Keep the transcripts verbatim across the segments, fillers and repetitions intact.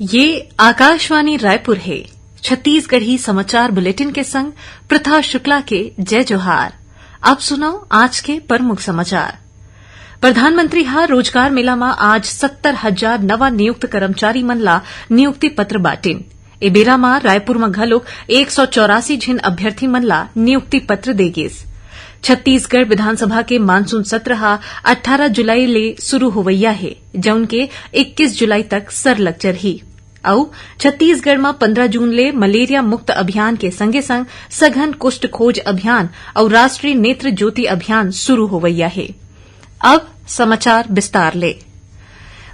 ये आकाशवाणी रायपुर हे। छत्तीसगढ़ी समाचार बुलेटिन के संग प्रथा शुक्ला के जय जोहार। अब सुनव आज के प्रमुख समाचार। प्रधानमंत्री ह रोजगार मेला म आज सत्तर हजार नवा नियुक्त कर्मचारी मन ला नियुक्ति पत्र बांटिन। ए बेरा म रायपुर म घलोक एक सौ चौरासी झिन अभ्यर्थी मन ला नियुक्ति पत्र दे गिस। छत्तीसगढ़ विधानसभा के मानसून सत्र ह अट्ठारह जुलाई ले शुरू होवइया हे, जउन के इक्कीस जुलाई तक सरलग चलही। अउ छत्तीसगढ़ म पंद्रह जून ले मलेरिया मुक्त अभियान के संगे संग सघन कुष्ठ खोज अभियान अउ राष्ट्रीय नेत्र ज्योति अभियान शुरू होवइया हे। अब समाचार विस्तार ले।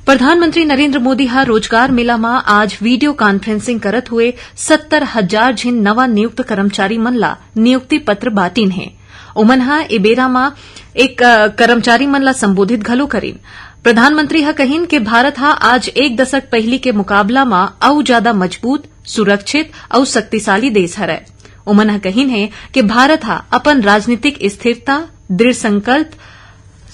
प्रधानमंत्री नरेंद्र मोदी ह रोजगार मेला म आज वीडियो कॉन्फ्रेंसिंग करत हुए सत्तर हजार झिन नवा नियुक्त कर्मचारी मन ला नियुक्ति पत्र बांटिन हे। ओमन ह ए बेरा म एक, अ, कर्मचारी मन ला संबोधित घलो करिन। प्रधानमंत्री ह कहिन के भारत ह आज एक दशक पहिली के मुकाबला म अउ जादा मजबूत, सुरक्षित अउ शक्तिशाली देश हरय। ओमन ह कहिन हे कि भारत ह अपन राजनीतिक स्थिरता, दृढ़ संकल्प,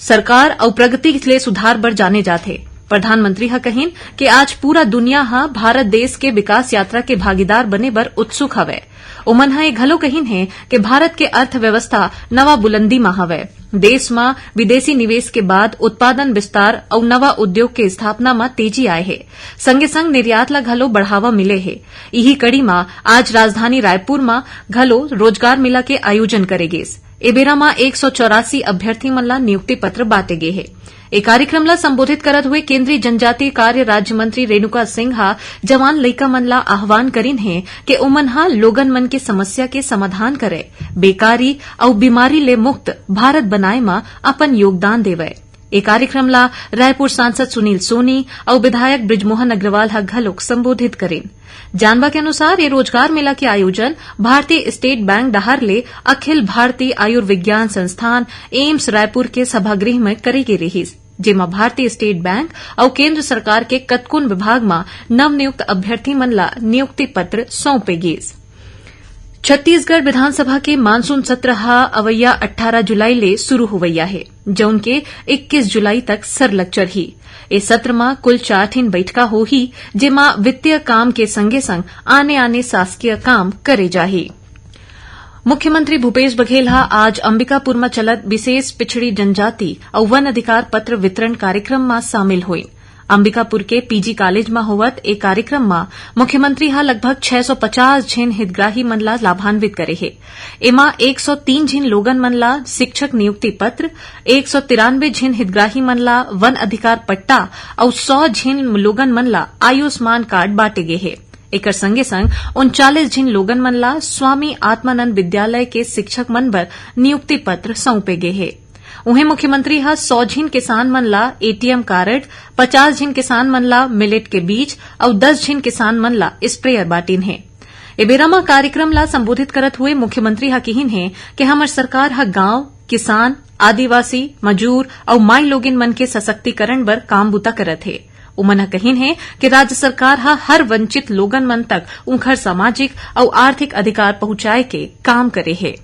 सरकार अउ प्रगति ले सुधार बर जाने जाथे। प्रधानमंत्री ह कहिन कि आज पूरा दुनिया ह भारत देश के विकास यात्रा के भागीदार बने बर उत्सुक हवय। ओमन ह ये घलो कहिन हे कि भारत के अर्थव्यवस्था नवा बुलंदी म हवय। देश म विदेशी निवेश के बाद उत्पादन विस्तार अउ नवा उद्योग के स्थापना म तेजी आए हे। संगे संग निर्यात ल घलो बढ़ावा मिले हे। इही कड़ी म आज राजधानी रायपुर म घलो रोजगार मेला के आयोजन करे गिस। ए बेरा म एक सौ चौरासी अभ्यर्थी मन ला नियुक्ति पत्र बांटे गे हे। ए कार्यक्रम ला संबोधित करत हुए केंद्रीय जनजातीय कार्य राज्य मंत्री रेणुका सिंह ह जवान लइका मन ला आह्वान करिन हे कि ओमन ह लोगन मन के समस्या के समाधान करय, बेकारी अउ बीमारी ले मुक्त भारत बनाए म अपन योगदान देवय। ए कार्यक्रम ला रायपुर सांसद सुनील सोनी अउ विधायक बृजमोहन अग्रवाल ह घलोक संबोधित करिन। जानबा के अनुसार, ये रोजगार मेला के आयोजन भारतीय स्टेट बैंक डहार ले अखिल भारतीय आयुर्विज्ञान संस्थान, एम्स रायपुर के सभागृह में करे गे रिहिस, जेमा भारतीय स्टेट बैंक अउ केंद्र सरकार के कतकोन विभाग म नवनियुक्त अभ्यर्थी मन ला नियुक्ति पत्र सौंपे गिस। छत्तीसगढ़ विधानसभा के मानसून सत्र ह अवइया अट्ठारह जुलाई ले शुरू होवइया हे, जउन के इक्कीस जुलाई तक सरलग चलही। ए सत्र म कुल चार ठिन बइठका होही, जेमा वित्तीय काम के संगे-संग आने-आने शासकीय काम करे जाही। मुख्यमंत्री भूपेश बघेल ह आज अंबिकापुर म चलत विशेष पिछड़ी जनजाति अउ वन अधिकार पत्र वितरण कार्यक्रम म शामिल होइन। अंबिकापुर के पीजी कॉलेज म होवत ए कार्यक्रम म मुख्यमंत्री ह लगभग छह सौ पचास झिन हितग्राही मन ला लाभान्वित करे हे। एमा एक सौ तीन झिन लोगन मन ला शिक्षक नियुक्ति पत्र, एक सौ तिरानवे झिन हितग्राही मन ला वन अधिकार पट्टा अउ सौ झिन लोगन मन ला आयुष्मान कार्ड बांटे गे हे। एकर संगे संग उनचालीस झिन लोगन मन ला स्वामी आत्मानंद विद्यालय के शिक्षक मन बर नियुक्ति पत्र सौंपे गे हे। उहें, मुख्यमंत्री ह सौ झिन किसान मन ला एटीएम कारड, पचास झिन किसान मन ला मिलेट के बीज अउ दस झिन किसान मन ला स्प्रेयर बांटिन हे। ए बेरा म कार्यक्रम ला संबोधित करत हुए मुख्यमंत्री ह किहिन हे कि हमर सरकार ह गांव, किसान, आदिवासी, मजूर अउ माईलोगिन मन के सशक्तिकरण बर काम बूता करत हे। उमन ह कहिन हे कि राज्य सरकार ह हर वंचित लोगन मन तक उंखर सामाजिक अउ आर्थिक अधिकार पहुंचाए के काम करे हे।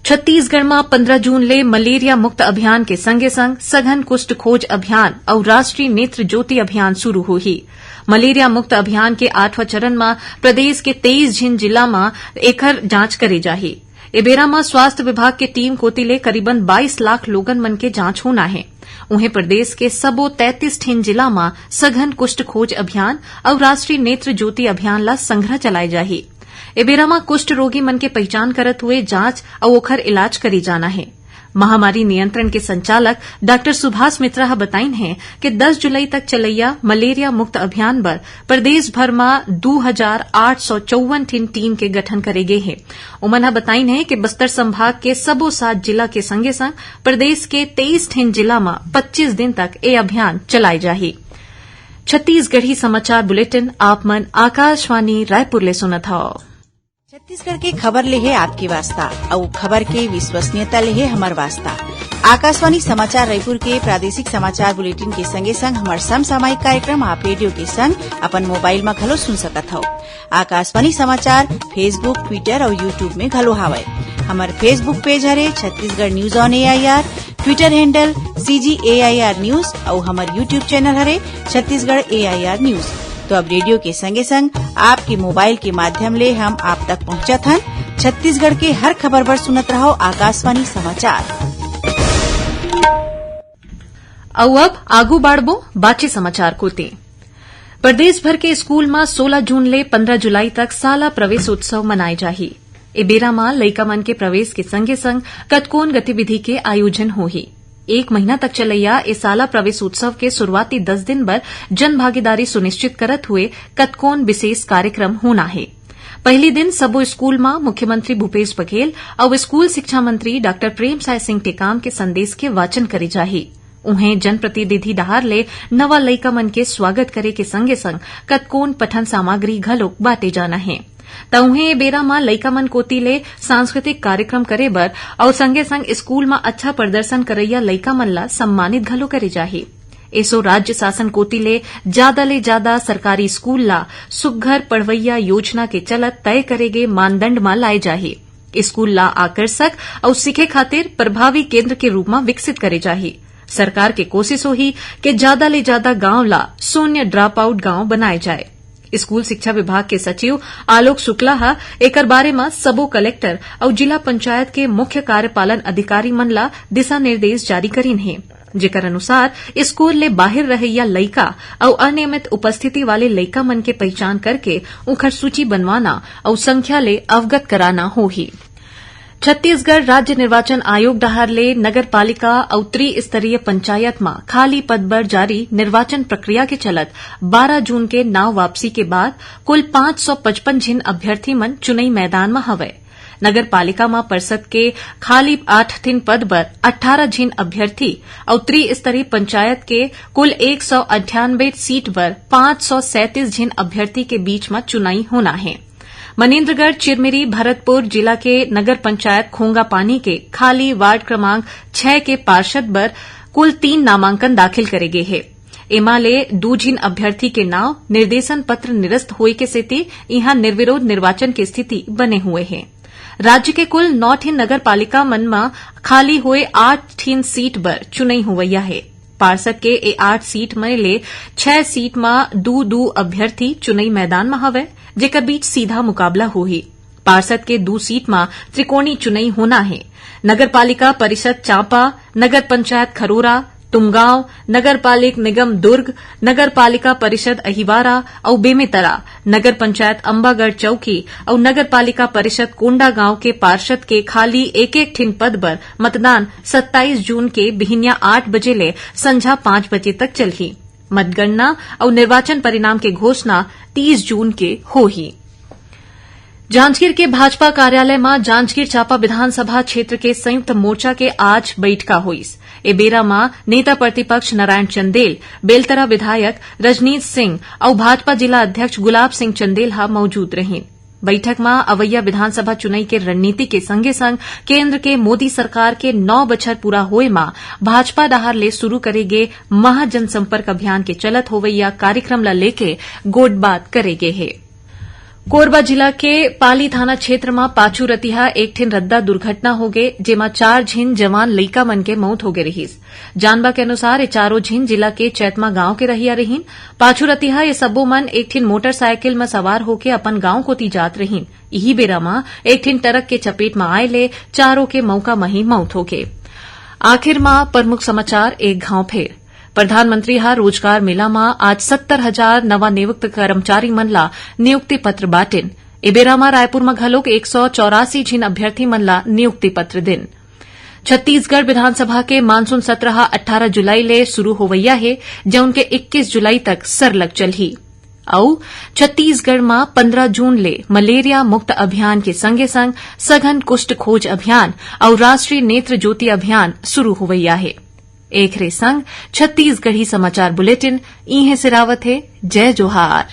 छत्तीसगढ़ म पंद्रह जून ले मलेरिया मुक्त अभियान के संगे-संग सघन कुष्ठ खोज अभियान अउ राष्ट्रीय नेत्र ज्योति अभियान शुरू होही। मलेरिया मुक्त अभियान के आठवां चरण म प्रदेश के तेईस झिन जिला म एखर जांच करे जाही। ए बेरा म स्वास्थ्य विभाग के टीम कोति ले करीबन बाईस लाख लोगन मन के जांच होना हे। उहें, प्रदेश के सबो तैंतीस ठिन जिला म सघन कुष्ठ खोज अभियान अउ राष्ट्रीय नेत्र ज्योति अभियान ला संघरा चलाए जाही। ए बेरा म कुष्ठ रोगी मन के पहिचान करत हुए जांच अउ ओखर इलाज करे जाना हे। महामारी नियंत्रण के संचालक डॉक्टर सुभाष मित्रा ह बताइन हे कि दस जुलाई तक चलइया मलेरिया मुक्त अभियान बर प्रदेश भर म दू हजार आठ सौ चौवन ठिन टीम के गठन करे गे हे। उमन ह बताइन हे कि बस्तर संभाग के सबो सात जिला के संगे-संग प्रदेश के तेईस ठिन जिला म पच्चीस दिन तक ए अभियान चलाए जाही। छत्तीसगढ़ी समाचार बुलेटिन आप मन आकाशवाणी रायपुर ले सुनत हव। छत्तीसगढ़ के खबर ले हे आपके वास्ता, अउ खबर के विश्वसनीयता ले हे हमर वास्ता। आकाशवाणी समाचार रायपुर के प्रादेशिक समाचार बुलेटिन के संगे संग हमर समसामयिक कार्यक्रम आप रेडियो के संग अपन मोबाइल म घलो सुन सकत हव। आकाशवाणी समाचार Facebook, Twitter अउ YouTube में घलो हावय। हमर Facebook पेज हरे Chhattisgarh news on AIR, Twitter handle CG AIR news अउ हमर YouTube चैनल हरे छत्तीसगढ़ एआईआर न्यूज। तो अब रेडियो के संगे संग आपके मोबाइल के माध्यम ले हम आप तक पहुंचत हन। छत्तीसगढ़ के हर खबर बर सुनत रहो आकाशवाणी समाचार। अउ अब आगू बाढ़बो बाचे समाचार कोती। प्रदेश भर के स्कूल म सोला जून ले पंद्रह जुलाई तक शाला प्रवेश उत्सव मनाए जाही। ए बेरा म लइका मन के प्रवेश के संगे संग कतकोन गतिविधि के आयोजन होही। एक महीना तक चलैया ए शाला प्रवेश उत्सव के शुरुआती दस दिन बर जन भागीदारी सुनिश्चित करत हुए कतकोन विशेष कार्यक्रम होना हे। पहली दिन सबो स्कूल म मुख्यमंत्री भूपेश बघेल अउ स्कूल शिक्षा मंत्री डॉक्टर प्रेमसाय सिंह टेकाम के संदेश के वाचन करे जाही। उहें जनप्रतिनिधि डहार ले नवा लइका मन के स्वागत करे के संगे संग कतकोन पठन सामग्री घलोक बांटे जाना हे। त उहें ए बेरा म लइका मन कोति ले सांस्कृतिक कार्यक्रम करे बर अउ संगे संग स्कूल म अच्छा प्रदर्शन करइया लइका मन ला सम्मानित घलो करे जाही। एसो राज्य शासन कोति ले जादा ले जादा सरकारी स्कूल ला सुग्घर पढ़वइया योजना के चलत तय करे गे मानदंड म लाए जाही। स्कूल ला आकर्षक अउ सीखे खातिर प्रभावी केंद्र के रूप म विकसित करे जाही। सरकार के कोशिश होही कि जादा ले जादा गांव ला शून्य ड्रॉपआउट गांव बनाए जाए। स्कूल शिक्षा विभाग के सचिव आलोक शुक्ला ह एकर बारे म सबो कलेक्टर अउ जिला पंचायत के मुख्य कार्यपालन अधिकारी मन ला दिशा निर्देश जारी करीन हे, जेकर अनुसार स्कूल ले बाहिर रहइया लइका अउ अनियमित उपस्थिति वाले लइका मन के पहिचान करके उंखर सूची बनवाना अउ संख्या ले अवगत कराना होही। छत्तीसगढ़ राज्य निर्वाचन आयोग डहार ले नगर पालिका अउ त्रिस्तरीय पंचायत म खाली पद बर जारी निर्वाचन प्रक्रिया के चलत बारह जून के नाव वापसी के बाद कुल पांच सौ पचपन झिन अभ्यर्थी मन चुनई मैदान म हवय। नगर पालिका म परिषद के खाली आठ ठिन पद बर अट्ठारह झिन अभ्यर्थी अउ त्रिस्तरीय पंचायत के कुल एक सौ अंठानबे सीट बर पांच सौ सैंतीस झिन अभ्यर्थी के बीच म चुनाई होना हे। मनेन्द्रगढ़, चिरमिरी, भरतपुर जिला के नगर पंचायत खोंगापानी के खाली वार्ड क्रमांक छह के पार्षद बर कुल तीन नामांकन दाखिल करे गे हे। एमा ले दू झिन अभ्यर्थी के नाव निर्देशन पत्र निरस्त होए के सेती इहां निर्विरोध निर्वाचन के स्थिति बने हुए हे। राज्य के कुल नौ ठिन नगर पालिका मन म खाली होए आठ ठिन सीट बर चुनई होवइया हे। पार्षद के ए आठ सीट में ले छह सीट म दू दू अभ्यर्थी चुनई मैदान म हवय, जेकर बीच सीधा मुकाबला होही। पार्षद के दू सीट म त्रिकोणीय चुनई होना हे। नगर पालिका परिषद चांपा, नगर पंचायत खरोरा, तुमगांव, नगर पालिक निगम दुर्ग, नगर पालिका परिषद अहिवारा अउ बेमेतरा, नगर पंचायत अम्बागढ़ चौकी अउ नगर पालिका परिषद कोंडागांव के पार्षद के खाली एक एक ठिन पद बर मतदान सत्ताईस जून के बिहिनिया आठ बजे ले संझा पांच बजे तक चलही। मतगणना अउ निर्वाचन परिणाम के घोषणा तीस जून के होही। जांजगीर के भाजपा कार्यालय म जांजगीर चांपा विधानसभा क्षेत्र के संयुक्त मोर्चा के आज बइठका होइस। ए बेरा म नेता प्रतिपक्ष नारायण चंदेल, बेलतरा विधायक रजनीश सिंह अउ भाजपा जिला अध्यक्ष गुलाब सिंह चंदेल ह मौजूद रहिन। बइठक म अवइया विधानसभा चुनई के रणनीति के संगे संग केंद्र के मोदी सरकार के नौ बछर पूरा होए म भाजपा डहार ले शुरू करे गे महा जनसंपर्क अभियान के चलत होवइया कार्यक्रम ल लेके गोठबात करे गे हे। कोरबा जिला के पाली थाना क्षेत्र म पाछू रतिहा एक ठिन रद्दा दुर्घटना होगे, जेमा चार झिन जवान लइका मन के मौत होगे रिहिस। जानबा के अनुसार, ये चारों झिन जिला के चैतमा गांव के रहिया रहिन। पाछू रतिहा ये सब्बो मन एक ठिन मोटरसाइकिल म सवार होके अपन गांव कोति जात रहिन। इही बेरा म एक ठिन ट्रक के चपेट म आए ले चारों के मौका म ही मौत होगे। आखिर म प्रमुख समाचार एक घांव फेर। प्रधानमंत्री ह रोजगार मेला म आज सत्तर हजार नवा नियुक्त कर्मचारी मन ला नियुक्ति पत्र बांटिन। ए बेरा म रायपुर म घलोक एक सौ चौरासी झिन अभ्यर्थी मन ला नियुक्ति पत्र दिन। छत्तीसगढ़ विधानसभा के मानसून सत्र ह अट्ठारह जुलाई ले शुरू होवइया हे, जउन के इक्कीस जुलाई तक सरलग चलही। अउ छत्तीसगढ़ म पंद्रह जून ले मलेरिया मुक्त अभियान के संगे संग सघन कुष्ठ खोज अभियान अउ राष्ट्रीय नेत्र ज्योति अभियान शुरू होवइया हे। एखरे संग छत्तीसगढ़ी समाचार बुलेटिन इहें सिरावत हे। जय जोहार।